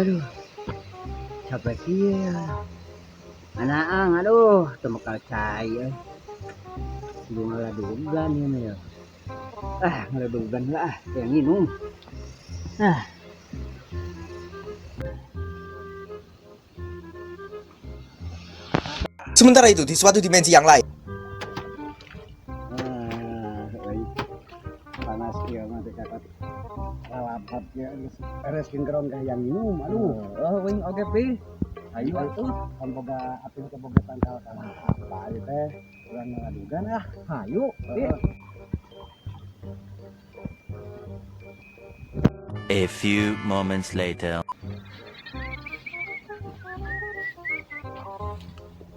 Aduh. Sampai kieu. Anaang, aduh, teu mekal cai euy. Kudu ngaladugan ieu mah ya. Ah, ngaladugan heula ah, hayang nginum. Ah. Sementara itu, di suatu dimensi yang lain. Ah, euy. Panas kieu mah teh kakak. Lalapap kieu geus beres genggerong ka hayang nginum, aduh. Oh, wing oge pi. Ayo atuh. Kan boga api teh boga tangkal kalapa ieu teh. Urang ngaladugan ah. Hayu, pi. A few moments later.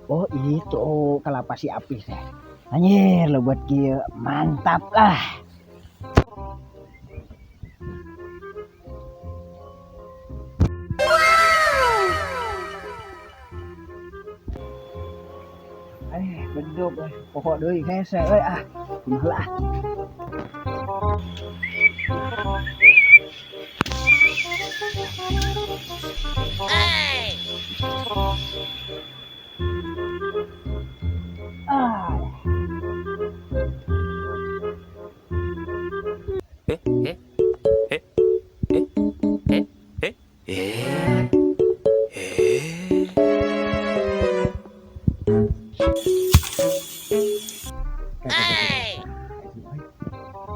Oh itu kelapa si api teh. Anjir lo buat kieu mantap lah. Bedog euy, pokok deui hese euy ah. Kumaha lah. Ah. Eh, eh, eh, eh, eh, eh, eh, eh.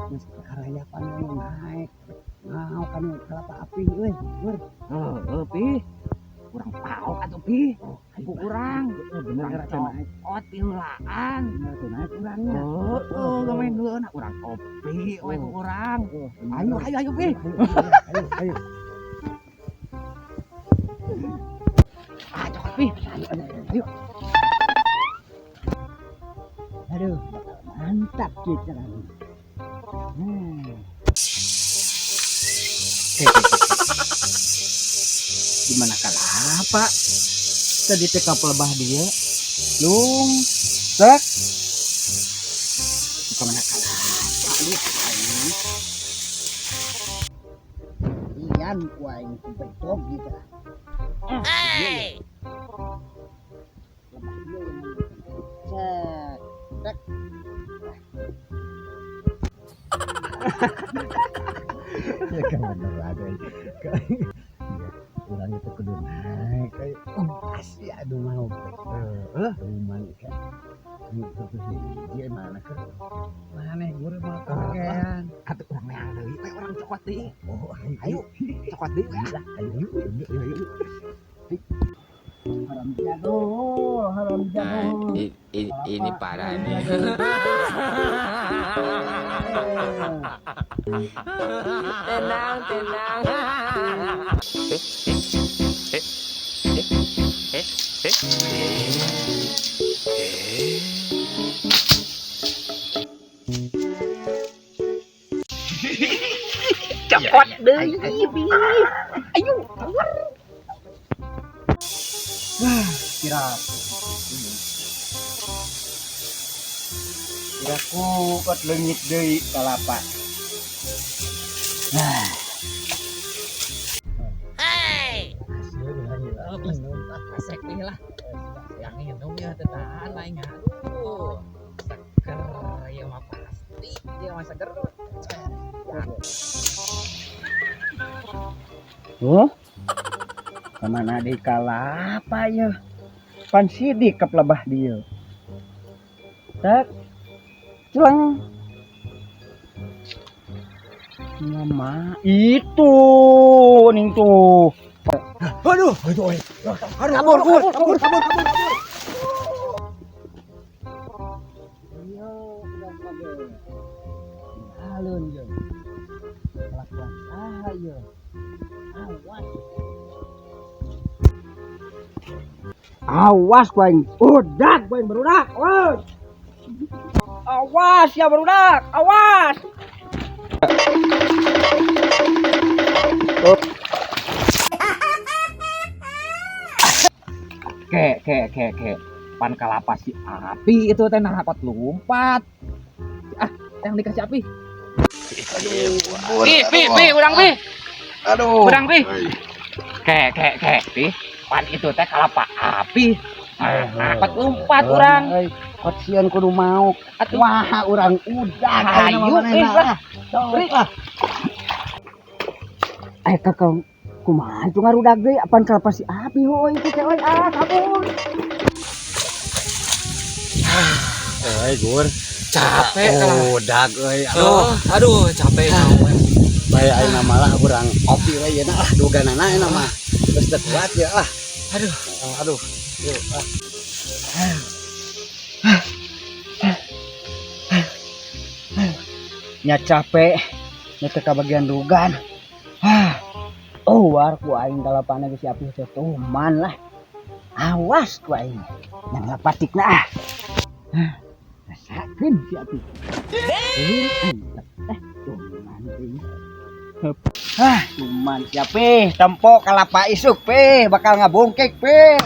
Geus karayapan nu naik. Mau kanu kelapa api euy, Gur. Heeh, pi. Urang paok atuh pi. Oh, Ku urang. Heeh, bener Urang atuh naik. cokot piheulaan. Bener atuh naik urangnya. Heeh, main heuleuna urang kopi we ku urang. Oh, Ayo, ayo, ayo pi. Ayo, ayo. Ah, cokot pi. Ayo, ayo, ayo. Aduh, bakal mantap kita. Gimana kalapa? Tadi teh kapal bah dia. Lung, tek. Kemana kalapa? Aduh, aing. Ian ku aing ku bedog gitu. Hey. Lebah dia yang cek, tek. Ya kan bener ada. Ya, urang itu kudu naik. Oh, asli aduh mau. Heeh, cuman kan satu hiji mana ke? Mana guru mau kakean. Atuh urang neang deui we urang cokot deui. Oh, ayo. Ayo, cokot deui we. Ayo, ayo, ayo, ayo. Haram jadul, haram jadul. Ini parah nih. Tenang, tenang. Eh, eh, eh, eh. Cokot deui pi. Ayo, keluar. Kira kira ku kot leungit deui kalapa. Nah. Hey. Resek nih lah. Yang minum ya tetahan aing aduh. Seger ya mah pasti. Ya mah seger. Oh. Kemana di kalapa ya? Pan sidik ke pelebah dia. Tek. Celeng. Mama itu ning tuh. Aduh, aduh, aduh. Kabur, kabur, kabur, kabur, kabur. Iya, udah sebagai alun je. Kelakuan saha ye. Awas. Awas ku aing. Udak ku aing barudak. Awas. Awas ya barudak. Awas. Ke ke ke ke. Pan kalapa si api itu teh nah kot lompat. Ah, yang dikasih api. Pi, pi, pi, urang pi. Aduh. Urang pi. Ke ke ke pi. Pan itu teh kalapa api. Ah, lompat urang. Euy, kot sieun kudu mau. Atuh. Wah, urang udah. Hayu, eh, lah. Sok lah. Eh, kakak, kumaha itu ngarudag deui, apan kalapa si api heuy itu teh euy, ah kabur. Euy, Gur. Capek lah. Udag euy. Aduh, Oh, aduh capek. Bae ayeuna malah urang kopi we yeuna ah, duganana ayeuna mah. Geus teu kuat ya ah. Aduh. Aduh. Yuk, ah. Nya capek, nya teu kabagian dugan. Ah. Oh, war ku aing kalapana geus si api teh tuman lah. Awas ku aing. Yang lapatikna ah. Ah, rasakeun si api. Eh, tuman euy. Ah, tuman si api, tempo kalapa isuk pe, bakal ngabongkek pe.